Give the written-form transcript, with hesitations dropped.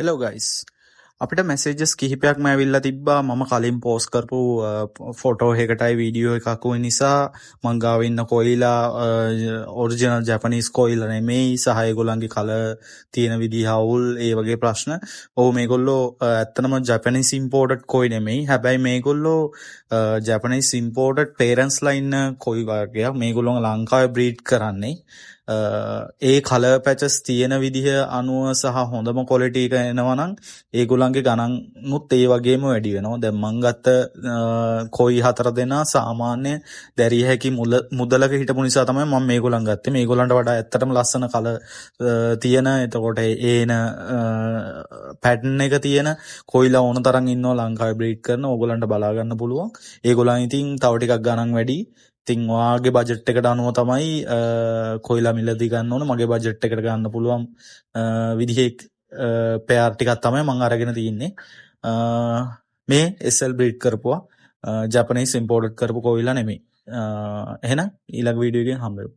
Hello guys, අපිට messages කිහිපයක්ම ඇවිල්ලා තිබ්බා. මම කලින් පෝස්ට් කරපු ෆොටෝ එකටයි වීඩියෝ එකක් නිසා මං ගාව ඉන්න කොයිලා ඔරිජිනල් ජපනීස් කොයිලා නෙමෙයි සහ ඒගොල්ලන්ගේ කලර් තියෙන විදිහ අවුල්, ඒ වගේ ප්‍රශ්න. ඔව්, මේගොල්ලෝ ඇත්තටම ජපනීස් ඉම්පෝටඩ් කොයි නෙමෙයි. හැබැයි මේගොල්ලෝ ජපනීස් ඉම්පෝටඩ් පේරන්ට්ස්ලා ඉන්න කොයි වර්ගයක්. මේගොල්ලෝ ලංකාවේ බ්‍රීඩ් කරන්නේ. ඒ කලර් පැචස් තියෙන විදිහ අනුව සහ හොඳම ක්වොලිටි එක එනවා නම් ඒගොල්ලන්ගේ ගණනුත් ඒ වගේම වැඩි වෙනවා. දැන් මං ගත්ත කොයි හතර දෙනා සාමාන්‍ය දැරිය හැකි මුදලක හිටපු නිසා තමයි මම මේගොල්ලන් ගත්තේ. මේගොල්ලන්ට වඩා ඇත්තටම ලස්සන කලර් තියෙන, එතකොට ඒන පැටර්න් එක තියෙන කොයිලා ඕන තරම් ඉන්නවා ලංකාවේ බ්‍රීඩ් කරන. ඕගොල්ලන්ට බලා ගන්න පුළුවන්. ඒගොල්ලන් ඉතින් තව ටිකක් ගණන් වැඩි. ඉතින් ඔයාගේ බජට් එකට අනුව තමයි කොයිලා මිලදී ගන්න ඕන. මගේ බජට් එකට ගන්න පුළුවන් විදිහේ පෙයාර් ටිකක් තමයි මං අරගෙන තියෙන්නේ. මේ SL breed කරපුවා, ජපනීස් ඉම්පෝටඩ් කරපු කොයිලා නෙමෙයි. එහෙනම් ඊළඟ වීඩියෝ එකෙන් හම්බ වෙමු.